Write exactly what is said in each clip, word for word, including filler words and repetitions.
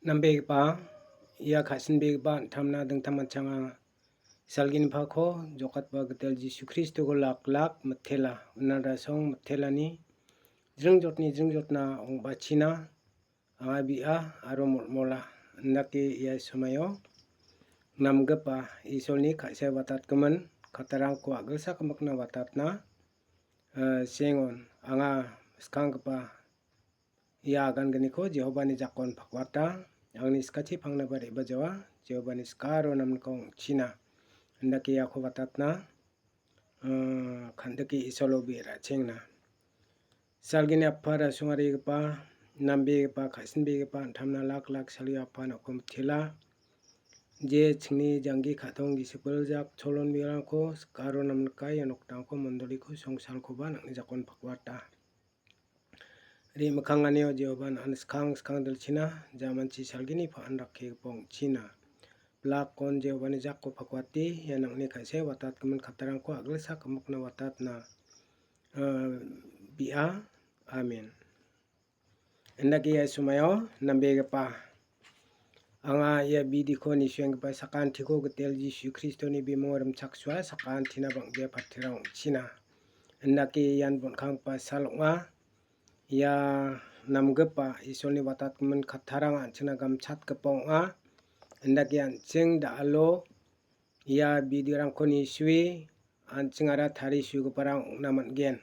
Nambegipa, ia ka·sinbegipa an·tamna dingtang manchanga salginipako jokatba gital Jisu Kristoko lak lak mitela, unarasong mitelani jringjotni jringjotna ong·bachina anga bi·a aro molmola. Indake ia somaio namgipa Isolni ka·se watatgimin kattarangko a·gilsa gimikna watatna, eh, sengon anga skanggipa ia agangniko Jehovani jakon pakwata, angni skachi pangnaba re·bajawa, Jehovani skaro namniko ong·china. Indake iako watatna, eh, kandike Isolo bi·e ra·chengna. Salgini Appa rasongarigipa, nambegipa, ka·sinbegipa, an·tamna lak lak salio Appa nokko mitela. Je chingni janggi ka·tong gisik biljak cholon bialrangko skaro namnika ia nokdangko mondoliko songsalkoba nang·ni jakon pakwata. Ri mikkanganio Jehovan an skang skang dilchina, jamanchi salgini pa·an rakkigipa ong·china. Blakon Jehovani jakko pakwate, ia nang·ni ka·se watatgimin kattarangko a·gilsa gimikna watatna, eh, bi·a. Amen. Indake ia somaio nambegipa, anga ia bidiko nisuenggipa sakantiko gital Jisu Kristoni bimung rimchaksoa sakantina bang·bea patirang ong·china. Indake ian bon·kanggipa sal ong·a. Ia namgipa Isolni watatgimin kattarang an·chingna gamchatgipa ong·a. Indake an·ching da·alo ia bidirangko nisue an·chingara tarisugiparang ong·na man·gen.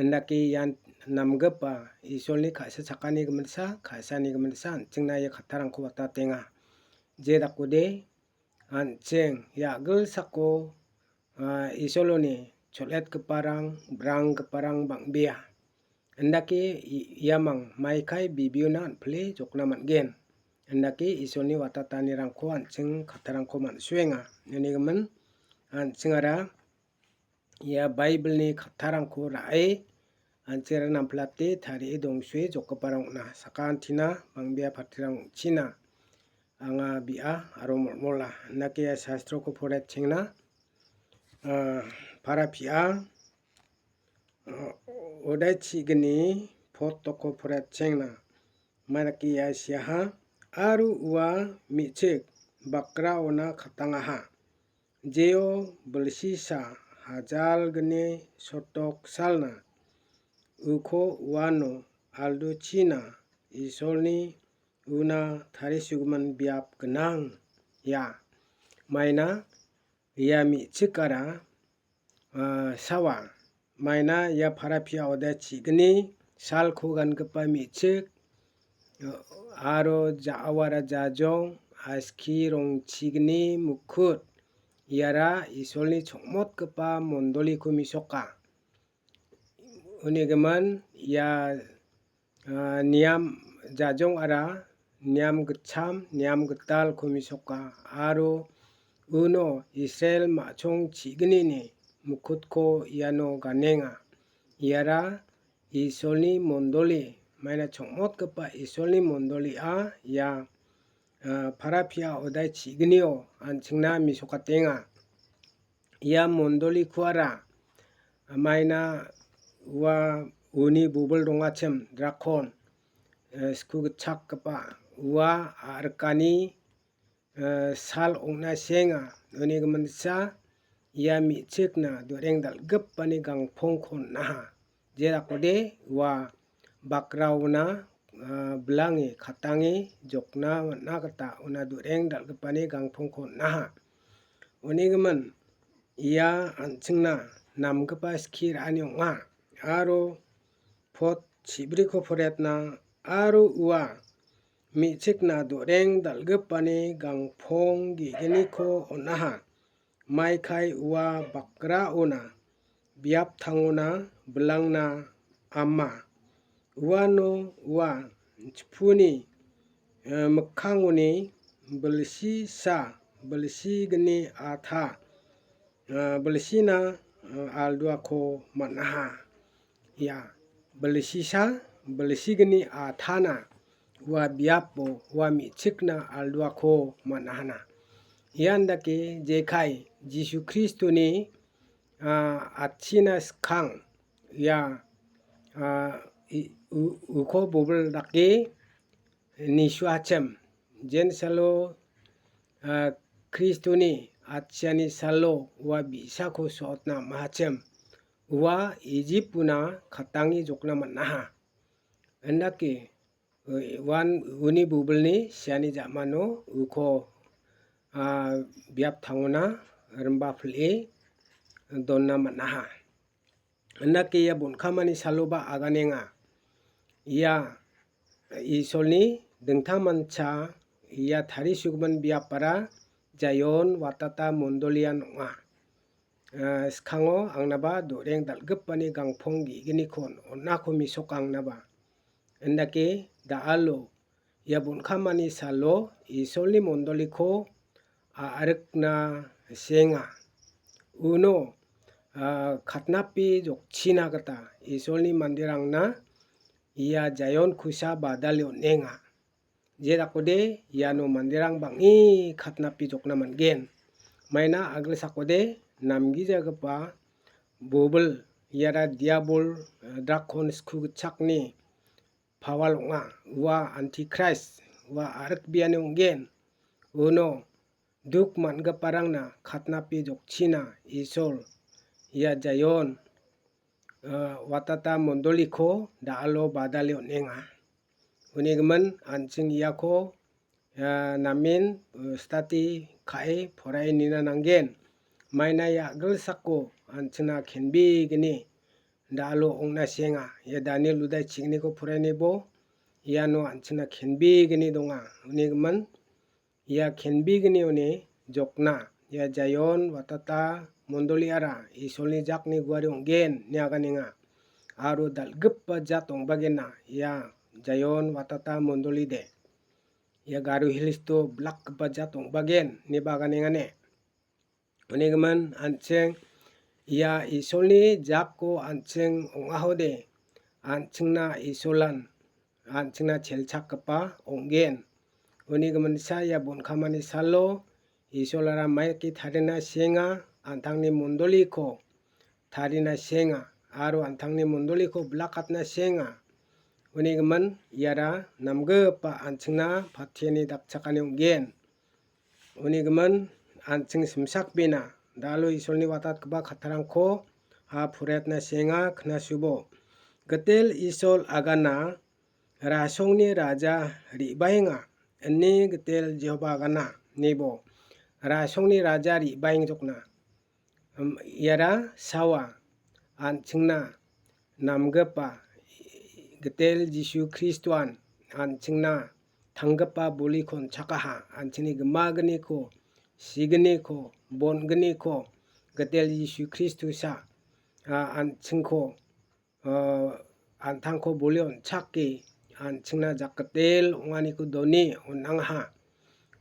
Indake ian namgipa Isolni ka·sa chakani giminsa, ka·sani giminsa an·chingna ia kattarangko watatenga. Je dakode an·ching ia a·gilsako, ah, Isoloni chol·etgiparang, branggiparang bang·bea. Indake i-, iamang maikai bibiona an·pile jokna man·gen. Indake Isolni watatanirangko an·ching kattarangko man·suenga. Unigimin an·chingara ia Baibilni kattarangko ra·e an·chingara namplate tarie dongsue jokgiparang ong·na. Sakantina bang·bea patirang ong·china. Anga bi·a aro molmola. Indake ia sastroko poraiatchengna. Ah, para pia. O-, odai chi·gni pot doko poraiatchengna. Maina kia siaha, aro ua me·chik bakraona katangaha. Jeo bilsisa hajalgni sotok salna. Uko uano aldochina Isolni una tarisugimin biap gnang. Ia maina ia me·chikara, ah, sawa. Maina ia para pia oda chi·gni salko gangipa me·chik, ah, aro ja-, awara jajong, aski rongchigni mukkut. Iara Isolni chongmotgipa mondoliko mesoka. Unigimin ia, ah, niam jajongara niam gitcham, niam gitalko mesoka, aro uno Israel ma·chong chi·gnini mukkutko iano ganenga. Iara Isolni mondoli, maina chongmotgipa Isolni mondolia ia, ah, para pia odai chi·gnio an·chingna mesokatenga. Ia mondolikoara maina ua uni bobil dongachim drakon, eh, sku gitchakgipa ua a·rikani, eh, sal ong·na senga. Uni giminsa ia me·chikna do·reng dal·gipani gangpongko on·aha. Jerakode ua bakraona, ah, bilange katange jokna man·a gita una do·reng dal·gipani gangpongko on·aha. Unigimin ia an·chingna namgipa skie ra·ani ong·a, aro pot chibriko poraiatna aro ua me·chikna do·reng dal·gipani gangpong ge·gniko on·aha. Maikai ua bakraona biaptangona bilangna ama. Uano ua chipuni, eh, mikkangoni bilsisa, bilsigni ata, eh, bilsina, eh, alduako man·aha. Ia bilsisa, bilsigni atana ua biapo ua me·chikna alduako man·ahana. Ian dake jekai Jisu Kristoni, ah, atchina skang ia, ah, i-, u-, uko bobil dake nisuachim. Jensalo, ah, Kristoni atchiani salo ua bi·sako so·otna mahachim. Ua Ijip una katange jokna man·aha. Indake, eh, uan uni bubilni siani ja·mano uko, ah, biap tangona rimba pil·e donna man·aha. Indake ia bonkamani saloba aganenga. Ia Isolni dingtangmancha ia tarisugimin biapara Jaion watata mondolian ong·a. Ah, skango angnaba do·reng dal·gipani gangpong ge·gniko on·ako mesoka angnaba. Indake da·alo ia bonkamani salo Isolni mondoliko a·rikna senga. Uno, ah, katnape jokchina gita Isolni manderangna ia Jaion kusa badale on·enga. Jedakode iano manderang bang·e katnape jokna man·gen. Maina agilsakode namgijagipa bobil, iara diabol, eh, drakon sku gitchakni pawal ong·a. Ua antikrais, ua a·rikbiani ong·gen. Uno duk man·giparangna katnape jokchina Isol, ia Jaion, eh, watata mondoliko da·alo badale on·enga. Uni gimin an·ching iako, eh, namen, eh, stati ka·e poraie nina nanggen. Maina ia agilsako an·chingna kenbegni da·alo ong·na sienga. Ia Daniel udai ching·niko porainebo iano an·chingna kenbegni donga. Uni gimin ia kenbegnioni jokna, ia Jaion watata mondoliara Isolni jakni guari ong·gen ine aganenga. Aro dal·gipa jat ong·bagena ia Jaion watata mondolide. Ia Garo Hills-o blakgipa jat ong·bagen ineba aganengane. Uni gimin an·ching ia Isolni jako an·ching ong·ahode, an·chingna Isolan an·chingna chelchakgipa ong·gen. Uni giminsa ia bonkamani salo Isolara maiki tarina sienga, an·tangni mondoliko tarina sienga, aro an·tangni mondoliko blakatna sienga. Uni gimin iara namgipa an·chingna patiani dakchakani ong·gen. Uni gimin an·ching simsakbena, da·alo Isolni watatgipa kattarangko ha poraitna sienga, knasubo. Gitel Isol agana rasongni raja re·baenga, ine Gitel Jehoba agana, nebo rasongni raja re·baengjokna. Am, iara sawa an·chingna namgipa Gitel Jisu Kristoan an·chingna tanggipa boliko on·chakaha, an·chingni gimagniko, signiko, bon·gniko Gitel Jisu Kristosa, a, an·chingko, a, an·tangko boli on·chake an·chingna jakgitel ong·aniko doni on·angaha.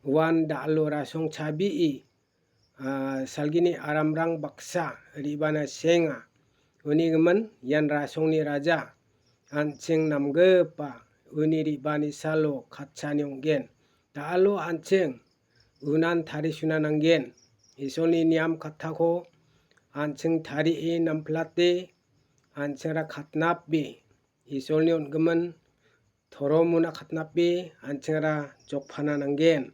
Uan da·alo rasong chabi·e, a, salgini aramrang baksa re·bana senga. Uni gimin ian rasongni raja, an·ching namgipa uni re·bani salo katchani ong·gen. Da·alo an·ching unan tarisuna nanggen. Isolni niam kattako an·ching tarie namplate, an·chingra katnape, Isolni on·gimin toromona katnape an·chingra jokpana nanggen.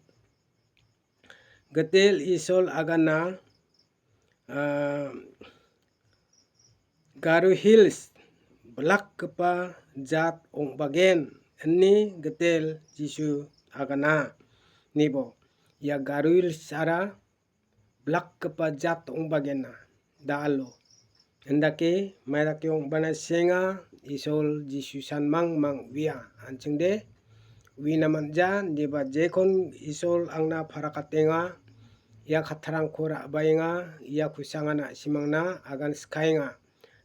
Gitel Isol agana, ah, Garo Hills blakgipa jat ong·bagen, ine Gitel Jisu agana, nebo. Ia Garo Hills-ara blakgipa jat ong·bagena, da·alo. Indake maidake ong·bana sienga, Isol Jisu sanmangmang uia, an·chingde uina man·ja, indiba jekon Isol angna parakatenga, ia kattarangko ra·baenga, ia kusanga na·simangna agan skaenga.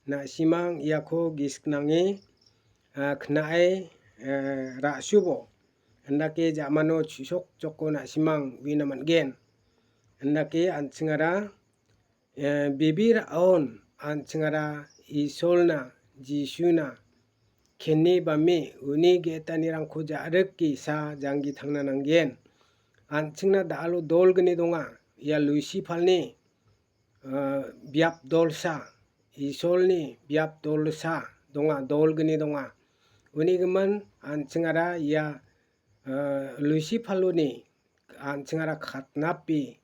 Na·simang iako gisik nange, ah, kna·e, eh, ra·subo. Indake ja·mano chu·sok jokko na·simang uina man·gen. Indake an·chingara, eh, bebe ra·on an·chingara Isolna, Jisuna, kene bame uni ge·etanirangko ja·rike sa janggi tangna nanggen. An·chingna da·alo dolgni donga. Ia Lusifalni, ah, biap dolsa, Isolni biap dolsa donga, dolgni donga. Uni gimin an·chingara ia eh, Luciferoni an·chingara katnape,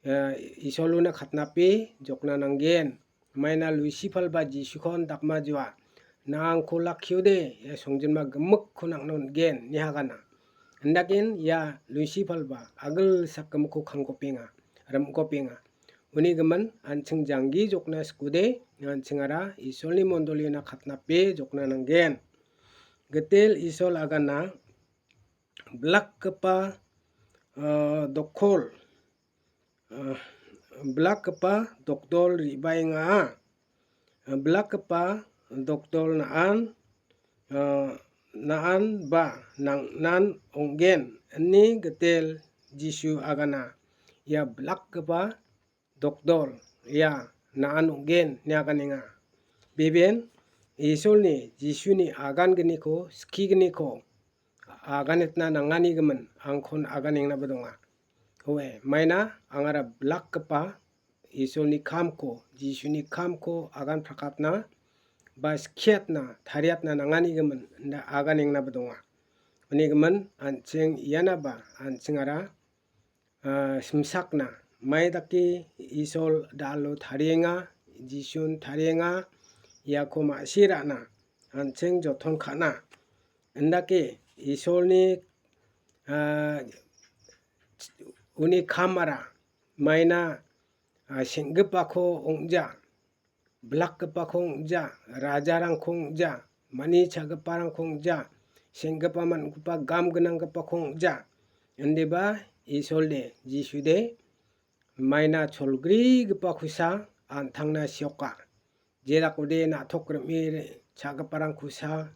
eh, Isolona katnape jokna nanggen. Maina Lucifer ba Jisukon dakma jua. Na·angko lakkiode, ia songjinma gimikko nang·na on·gen, ine agana. Indaken ia Lucifer ba agilsak gimikko kanggopenga, rimgopenga. Uni gimin, an·ching janggi jokna sikode, an·chingara Isolni mondoliona katnape jokna nanggen. Gitel Isol agana blakgipa, ah, dokkol, ah, blakgipa dokdol re·baenga. Blakgipa dokdol na·an, ah, na·an ba nang·nan ong·gen, ine Gitel Jisu agana. Ia blakgipa dokdol, ia na·an ong·gen, ine aganenga. Beben Isolni, Jisuni agangniko, skigniko aganetna nangani gimin angkon aganengnaba donga. Oe, maina angara blakgipa Isolni kamko, Jisuni kamko agan prakatna ba skiatna, tariatna nangani gimin ine aganengnaba donga. Uni gimin an·ching ianaba an·chingara ah, simsakna, mai dake Isol da·alo tarienga, Jisun tarienga, iako ma·sina an·ching joton ka·na. Indake Isolni, ah, uni kamara maina, ah, seng·gipako ong·ja. Blakgipako ong·ja, rajarangko ong·ja, mani cha·giparangko ong·ja, seng·gipa man·gipa gam gnanggipako ong·ja. Indiba Isolde, Jisude, maina cholgrigipakosa an·tangna sioka. Jedakode na·tok rim·e cha·giparangkosa,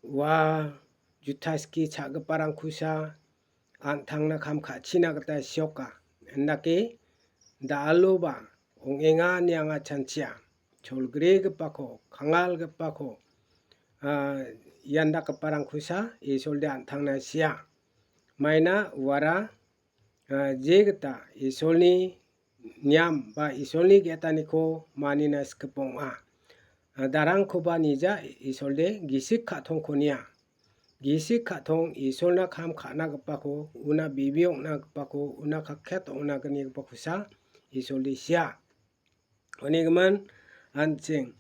ua juta skie cha·giparangkosa, an·tangna kam ka·china gita sioka. Indake da·aloba ong·enga ine anga chanchia. Cholgrigipako, kangalgipako, ah, ian dakgiparangkosa Isolde an·tangna sia. Maina uara, ah, jegita Isolni niam ba Isolni ge·etaniko manina skip ong·a. Ah, darangkoba nija Isolde gisik ka·tongko nia. Gisik ka·tong Isolna kam ka·nagipako, una bibi ong·nagipako, una kakket ong·na gnigipakosa Isolde sia. Unigimin an·ching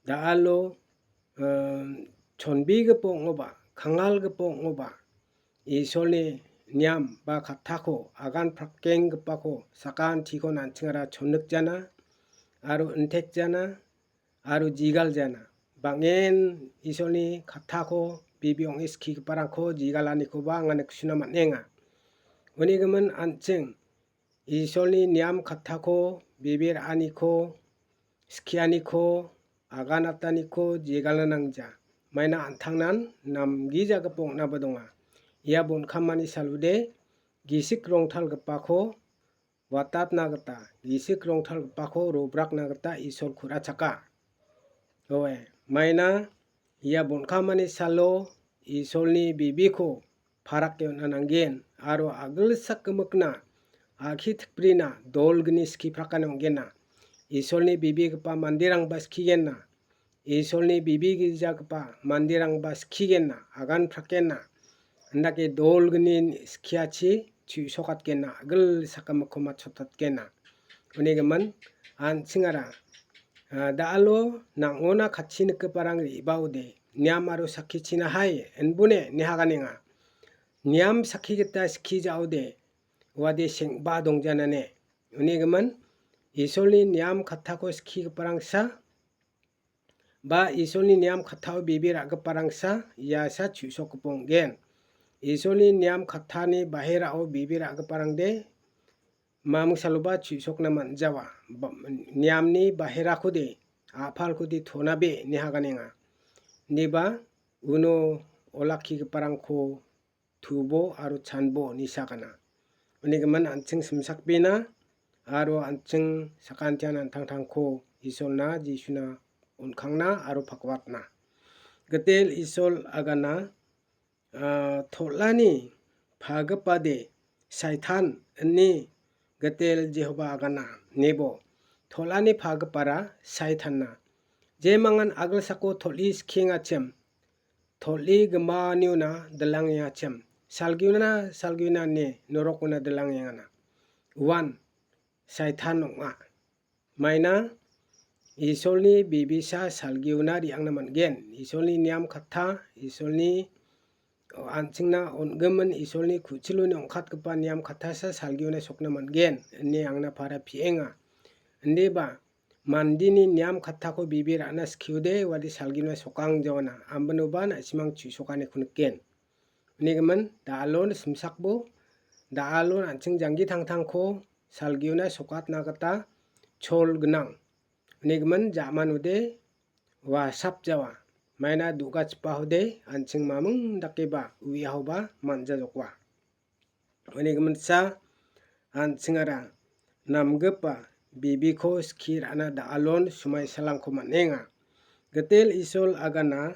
da·alo, um, chonbegipa ong·oba, kangalgipa ong·oba, Isolni niam ba kattako agan prakenggipako sakantikon an·chingara chonnikjana aro intekjana aro jigaljana. Bang·en Isolni kattako bibi ong·e skigiparangko jigalanikoba anga niksuna man·enga. Unigimin an·ching Isolni niam kattako bibi ra·aniko, skianiko, aganataniko jegalna nangja. Maina an·tangnan namgijagipa ong·naba donga. Ia bonkamani salode gisik rongtalgipako watatna gita, gisik rongtalgipako robrakna gita Isol ku·rachaka. Oe, maina ia bonkamani salo Isolni bibiko parake on·na nanggen aro agilsak gimikna, a·ki tikbrina, dolgni skiprakani ong·genna. Isolni bibigipa manderangba skigenna. Isolni bibi gijagipa manderangba skigenna, agan prakenna. Indake dolgni skiachi chu·sokatgenna, agilsak gimikko matchotatgenna. Unigimin an·chingara, ah, da·alo nang·ona katchi nikgiparang re·baode, niam aro sakkichina hai, inbone ine aganenga. Niam sakki gita skijaode, uade seng·ba dongjanane. Unigimin Isolni niam kattako skigiparangsa, ba Isolni niam kattao bibi ra·giparangsa iasa chu·sokgipa ong·gen. Isolni niam kattani baherao bibi ra·giparangde mamungsaloba chu·sokna man·jawa. Ba-, niamni baherakode, a·palkode tonabe ine aganenga. Indiba uno olakkigiparangko tubo aro chanbo ine sagana. Unigimin an·ching simsakbena aro an·ching sakantian an·tangtangko Isolna, Jisuna on·kangna aro pakwatna. Gitel Isol agana, ah, tol·ani pagipade Saitan ine Gitel Jehoba agana, nebo. Tol·ani pagipara Saitanna. Jemangan agilsako tol·e skiengachim, tol·e gimaniona dilangengachim, salgiona, salgiona ine norokona dilangengana. Uan Saitan ong·a. Maina Isolni bibisa salgiona re·angna man·gen. Isolni niam katta, Isolni an·chingna on·gimin Isolni ku·chiloni ong·katgipa niam kattasa salgiona sokna man·gen ine angna para pie·enga. Indiba mandini niam kattako bibi ra·na skiode wade salgiona sokangjawana, ambinoba na·simang chu·sokaniko niken. Unigimin da·alon simsakbo, da·alon an·ching janggi tangtangko salgiona sokatna gita chol gnang. Unigimin ja·manode wasapjawa. Maina do·gachipahode an·ching maming dakeba uiahoba man·jajokwa. Unigiminsa an·chingara namgipa bibiko skie ra·na da·alon sumaisalangko man·enga. Gitel Isol agana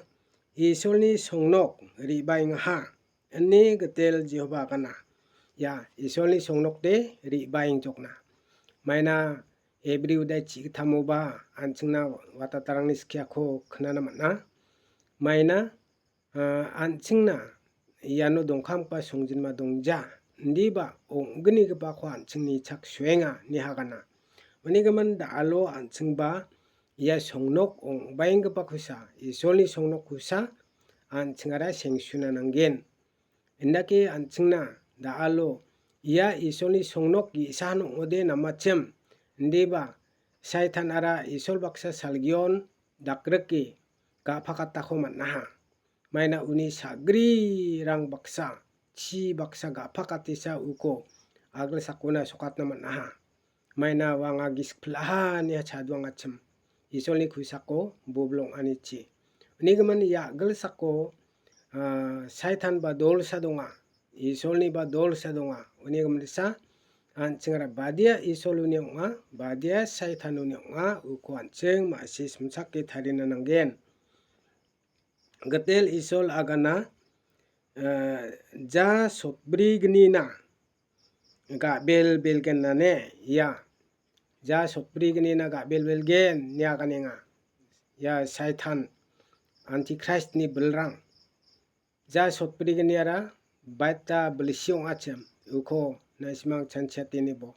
Isolni songnok re·baengaha, ine Gitel Jehoba agana. Ia Isolni songnokde re·baengjokna. Maina Hebrew dai chi·gittamoba an·chingna watatarangni skiako knana man·a. Maina, ah, an·chingna iano dongkamgipa songjinma dongja, indiba ong·gnigipako an·chingni chak suenga, ine agana. Unigimin da·alo an·chingba ia songnok ong·baenggipakosa, Isolni songnokkosa an·chingara sengsuna nanggen. Indake an·chingna da·alo ia Isolni songnok ge·sa ong·ode namachim, indiba Saitanara Isol baksa salgion dakrike ga·pakatako man·aha. Maina uni sagrirang baksa, chi baksa ga·pakatesa uko agilsakona sokatna man·aha. Maina wanga gisik pil·aha ine chaduangachim. Isolni kuisako boblong anichi. Unigimin ia agilsako, ah, Saitan ba dolsa donga. Isolni ba dolsa donga. Unigimin sa an·chingara badia Isol uni ong·a, badia Saitan uni ong·a, uko an·ching ma·si simsake tarina nanggen. Gitel Isol agana, eh, ja sotbrignina ga·bel belgenane, ia. Ja sotbrignina ga·bel belgen, ine aganenga. Ia Saitan, Antikraistni bilrang. Ja sotbrigniara baita bilsi ong·achim, uko na·simang chanchiatenibo.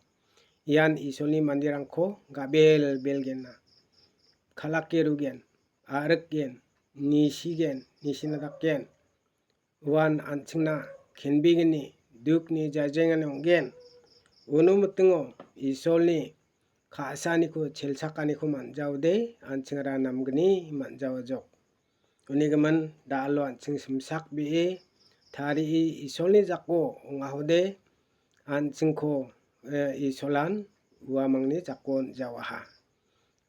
Ian Isolni manderangko ga·bel belgenna. Kal·ake rugen, a·rikgen, nisigen, nisina dakgen. Uan an·chingna kenbegni dukni jajengani ong·gen. Uno mitingo Isolni ka·saaniko chelchakaniko man·jaode an·chingara namgni man·jaojok. Unigimin da·alo an·ching simsakbee tarie Isolni jako ong·ahode an·chingko, eh, Isolan uamangni jako on·jaoaha.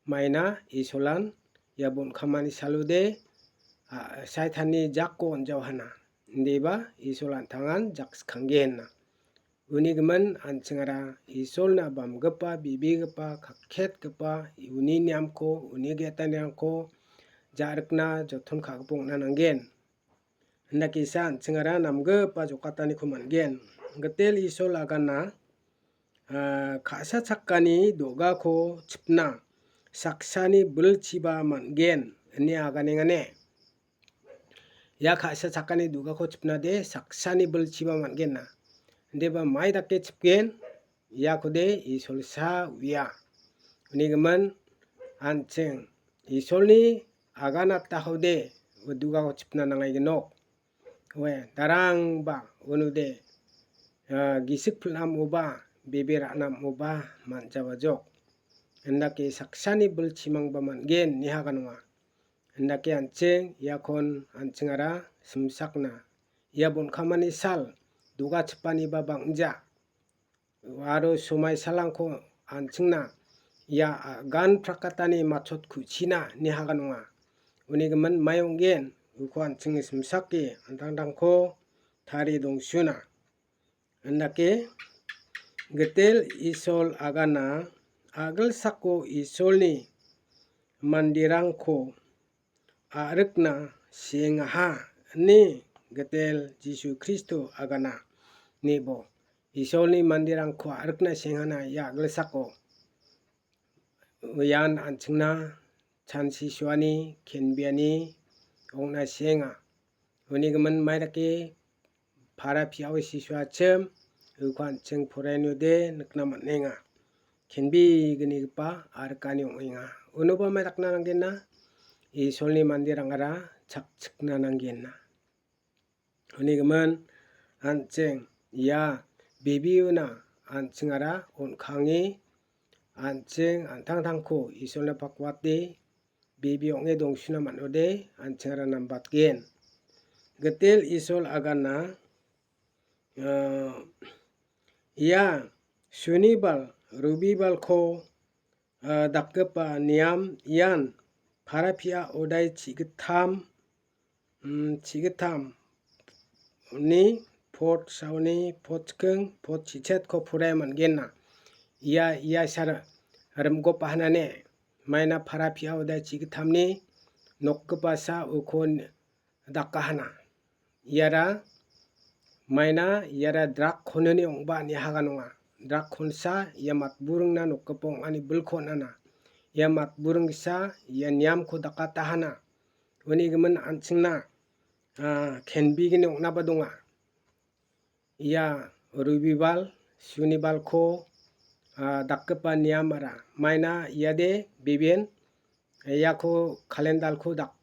Maina Isolan ia bonkamani salode, a, Saitanni jako on·jaohana. Indiba Isol an·tangan jakskanggenna. Uni gimin an·chingara Isolna bamgipa, bibigipa, kaketgipa, uni niamko, uni ge·etanirangko ja·rikna joton ka·gipa ong·na nanggen. Indakesa an·chingara namgipa jokataniko man·gen. Gitel Isol agana, ah, ka·sa chakani do·gako chipna saksani bilchiba man·gen ine aganengane. Ia ka·sa chakani do·gako chipnade saksani bilchiba man·genna. Indiba mai dake chipgen? Iakode Isolsa uia. Uni gimin an·ching Isolni aganataode ua do·gako chipna nangaigenok. Oe, darangba unude, ah, gisik pil·amoba, bebe ra·namoba man·jawajok. Indake saksani bilchimangba man·gen, ine aganenga. Indake an·ching iakon an·chingara simsakna. Ia bonkamani sal do·gachipaniba bang·ja. Aro somaisalrangko an·chingna ia agan prakatani matchot ku·china ine aganenga. Uni gimin mai ong·gen, uko an·chingni simsake an·tangtangko tarie dongsuna. Indake Gitel Isol agana a·gilsako Isolni manderangko a·rikna seengaha ine Gitel Jisu Kristo agana nebo. Isolni manderangko a·rikna seengahana ia a·gilsako. Ian an·chingna chansi suani, kenbeani ong·na seenga. Uni gimin mai dake para piao Jisuachim, uko an·ching poraiode nikna man·enga. Kenbegnigipa arikani ong·enga. Unoba mae dakna nanggenna, Isolni manderangara chakchikna nanggenna. Unigimin an·ching ia bibiona an·chingara on·kange an·ching an·tangtangko Isolna pakwate bibi ong·e dongsuna man·ode an·chingara nambatgen. Gitel Isol agana, ah, ia Sunibal, Rubibalko ah, dakgipa niam ian Parapia odai chigittam, mm, chigittam ni pot saoni pot chiking pot chichetko porai man·genna. Ia, ia sara rimgopa hanane maina Parapia odai chigittamni nokgipa sa uko dakahana. Iara maina iara drak konani ong·ba ine hagan ong·a. Drak konsa ia matburingna nokgipa ong·ani bilko on·ana. Ia matburing gisa ia niamko dakatahana. Uni gimin an·chingna, ah, kenbegni ong·naba donga. Ia Rubibal, Sunibalko, ah, dakgipa niamara. Maina iade beben iako kalendalko dak-,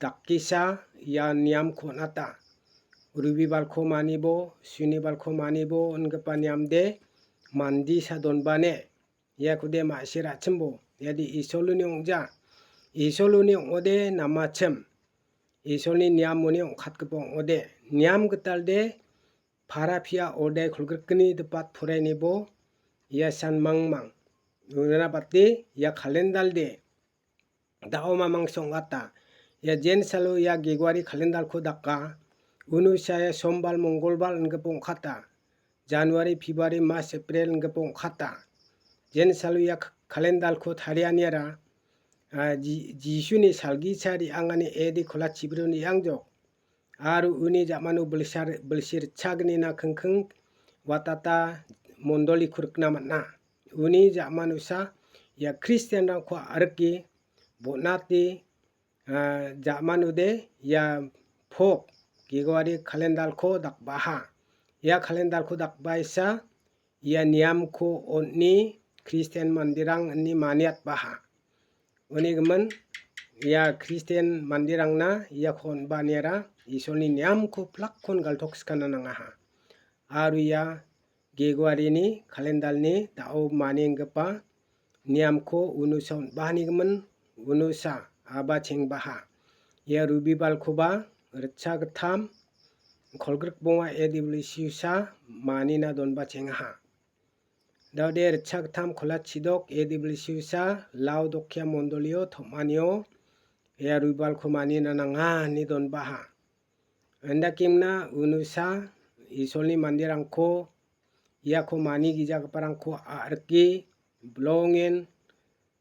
dakgisa ia niamko on·ata. Rubibalko manibo, Sunibalko manibo ingipa niamde mandisa donbane. Iakode ma·sina ra·chimbo. Iade Isoloni ong·ja. Isoloni ong·ode namachim. Isolni niamoni ong·katgipa ong·ode. Niam gitalde Parapia odai kolgrikgni dipat porainibo ia san mangmang. Unana bate ia kalendalde da·o mamangsa ong·ata. Ia jensalo ia Geguari kalendalko daka. Unusa ia sombal, mongolbal ingipa ong·kata. Januari, Februari, Mas, April ingipa ong·kata. Jensalo ia k-, kalendalko tarianiara, ah, Ji-, Jisuni salgisa re·angani A D kolatchibruni re·angjok. Aro uni ja·mano bilsar-, bilsi ritchagnina kingking watata mondoliko rikna man·a. Uni ja·manosa ia Kristianrangko a·rike bon·ate, ah, ja·manode ia pok Geguari kalendalko dakbaha. Ia kalendalko dakbaisa ia niamko on·e Kristian manderang ine maniatbaha. Uni gimin, ia Kristian manderangna iako on·baniara Isolni niamko plakkon galtokskana nangaha. Aro ia Geguarini kalendalni da·o manienggipa niamko unusa on·bahani gimin, unusa aba chengbaha. Ia Rubibalkoba ritchagittam kolgrik bonga A D W C usa manina donba chengaha. Daode ritchagittam kolatchidok A D W C usa Laodokia mondolio tom·anio ia Rubibalko manina nanga ine donbaha. Indakemna unusa Isolni manderangko iako mani gijagiparangko a·rike bilongen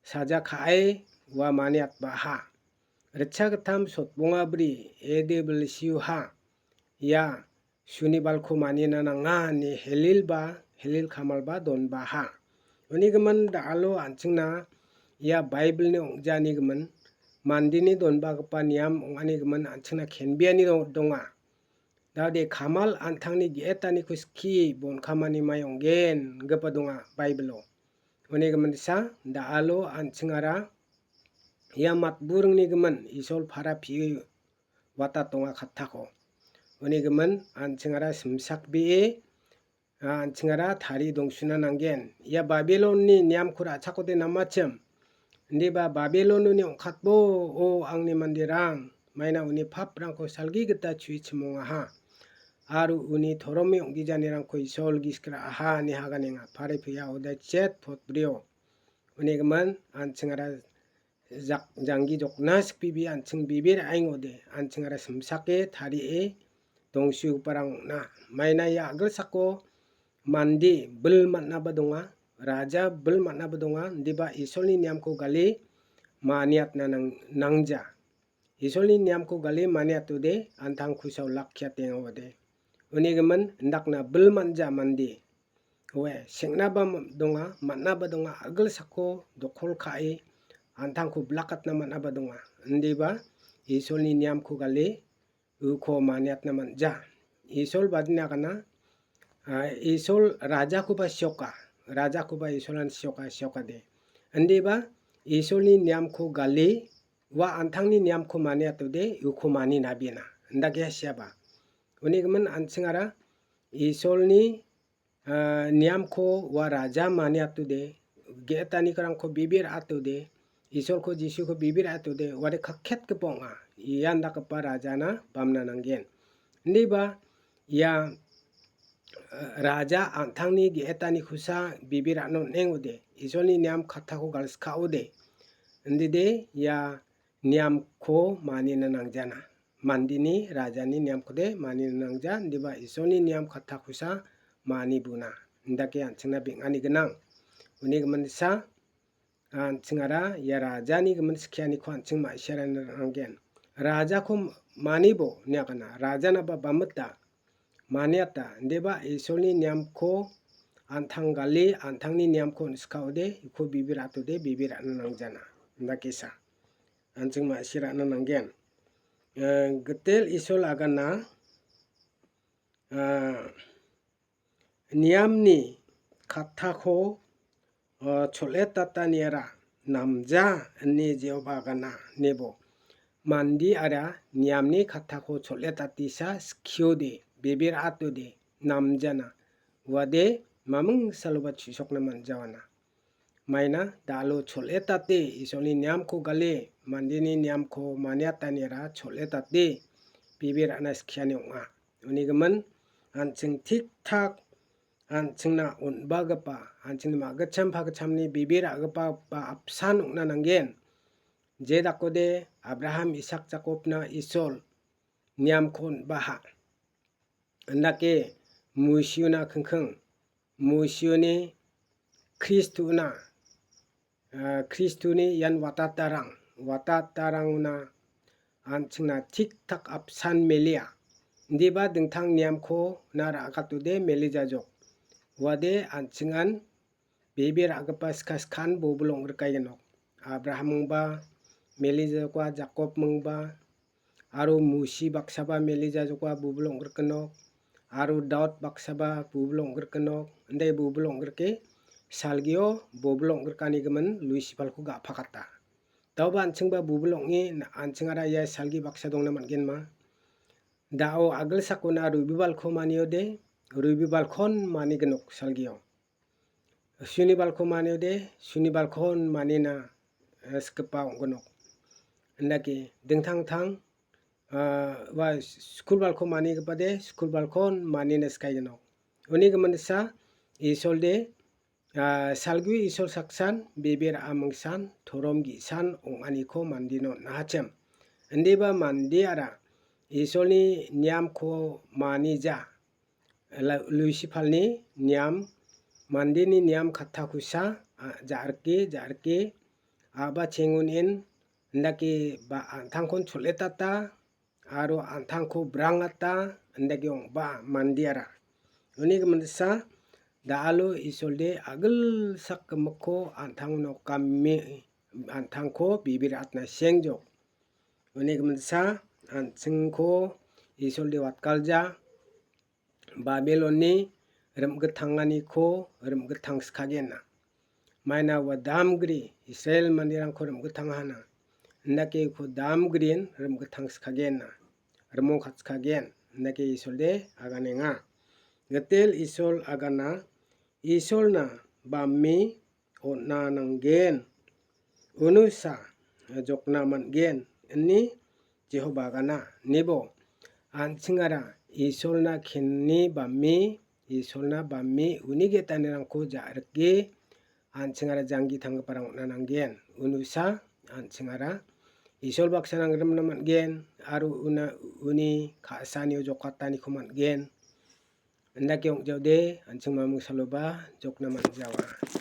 saja ka·e ua maniatbaha. Ritchagittam sotbonga bri A D W C uha ia Sunibalko manina nanga ine helilba, helil kamalba donbaha. Uni gimin da·alo an·chingna ia Baibilni ong·jani gimin mandeni donbagipa niam ong·ani gimin an·chingna kenbeani do-, donga. Daode kamal an·tangni ge·etaniko skie bonkamani mai ong·gen gipa donga Baibilo. Uni gimin disa da·alo an·chingara ia matburingni gimin Isol para pi-, watat donga kattako. Uni gimin an·chingara simsakbee, a, an·chingara tarie dongsuna nanggen. Ia Babilonni niamko ra·chakode namachim. Indiba Babilononi ong·katbo, o angni manderang, maina uni paprangko salgi gita chui chimongaha. Aro uni toromi ong·gijanirangko Isol gisik ra·aha ine haganenga. Parapia odai chet potbrio. Uni gimin an·chingara jak-, janggi jokna sikbibi an·ching bibir aingode, an·chingara simsake tarie dongsugiparang ong·na. Maina ia a·gilsako mande bil man·aba donga, raja bil man·aba donga, indiba Isolni niamko gale maniatna nang-, nangja. Isolni niamko gale maniatode an·tangkosa olakkiatenga ode. Uni gimin indakna bil man·ja mande. Oe, seng·naba m-, donga, man·aba donga, a·gilsako dokol ka·e an·tangko bilakatna man·aba donga. Indiba Isolni niamko gale uko maniatna man·ja. Isol badina agana, ah, Isol rajakoba sioka, rajakoba Isolan sioka, siokade. Indiba Isolni niamko gale, ua an·tangni niamko maniatode, uko mani nabena. Indake siaba. Unigimin an·chingara Isolni ah, niamko ua raja maniatode, ge·etanikorangko bibir atode, Isolko Jisuko bibir atode, uade kaketgipa ong·a. Ian dakgipa rajana bamna nanggen. Indiba ia, ah, raja an·tangni ge·etanikosa bibir a·na on·engode, Isolni niam kattako galskaode. Indide ia niamko manina nangjana. Mandeni rajani niamkode manina nangja, indiba Isolni niam kattakosa manibuna. Indake an·chingna beng·ani gnang. Uni giminsa, an·chingara ia rajani gimin skianiko an·ching ma·sirana nanggen. Rajako manibo niagana, rajanaba bamita, maniata, indiba Isolni niamko an·tang gale, an·tangni niamko on·skaode, uko bibir atode, bibir a·na nangjana. Indakesa. An·ching ma·sirana nanggen. Eh, Gitel Isol agana, eh, niamni kattako, eh, chol·etataniara namja ine Jehovah agana nebo. Mandiara niamni kattako chol·etatisa skiode, bibir atode, namjana. Uade maming saloba chisokna man·jawana. Maina da·alo chol·etate, Isolni niamko gale, mandeni niamko maniatanira chol·etate, bibir a·na skiani ong·a. Uni gimin, an·ching tik-tak, an·chingna on·bagipa, an·chingni ma·gitcham pagitchamni bibir a·gipa ba apsan ong·na nanggen. Je dakode Abraham, Isak, Jakobna Isol niamko on·baha. Indake Musiona kingking, Musioni Kristona, ah, Kristoni ian watatarang, watatarangona an·chingna tik-tak apsan melia. Indiba dingtang niamko na ra·gatode melejajok. Uade an·chingan bebe ra·gipa skaskan bobil ong·grikaenok. Abrahammingba melejajoka, Jakobmingba, aro Musi baksaba melejajoka bobil ong·grikenok, aro Daud baksaba bobil ong·grikenok, inde bobil ong·grike salgio bobil ong·grikanigimin Luisipalko ga·pakata. Daoba an·chingba bobil ong·e, an·chingara ia salgi baksa dongna man·genma? Da·o agilsakona Rubibalko maniode, Rubibalkon manigenok salgio. Sunibalko maniode, Sunibalkon manina, eh, sikgipa ong·gnok. Indake dingtang tang, ah, ua skulbalko manigipade, skulbalkon manina sikaenok. Uni giminsa, Isolde, ah, salgio Isol saksan, bebe ra·a mingsan, torom ge·san ong·aniko mandeno on·ahachim. Indiba mandeara Isolni niamko manija, la-, Luisipalni niam, mandeni niam kattakosa, a, ja·rike, ja·rike, a·ba chengon in, indake ba an·tangkon chol·etata, aro an·tangko brangata, indake ong·ba mandeara. Uni giminsa, da·alo Isolde agilsak gimikko an·tangno game, an·tangko bebe ra·atna sengjok. Uni giminsa, an·chingko Isolde watgalja, Babilonni rim·gittanganiko rim·gittangskagena. Maina ua damgri Israel manderangko rim·gittangahana. Indake uko damgrin rim·gittangskagena. Rimongkatskagen. Indake Isolde aganenga. Gitel Isol agana, Isolna bame on·a nanggen. Unusa jokna man·gen, ine Jehoba gana. Nibo an·chingara Isolna kenni bame, Isolna bame uni ge·tanirangko ja·rike an·chingara janggi tanggiparang on·a nanggen. Unusa an·chingara Isol baksa nangrimna man·gen, aro una-, uni ka·sanio jokataniko man·gen. Indake ong·jaode, an·ching maming saloba jokna man·jawa.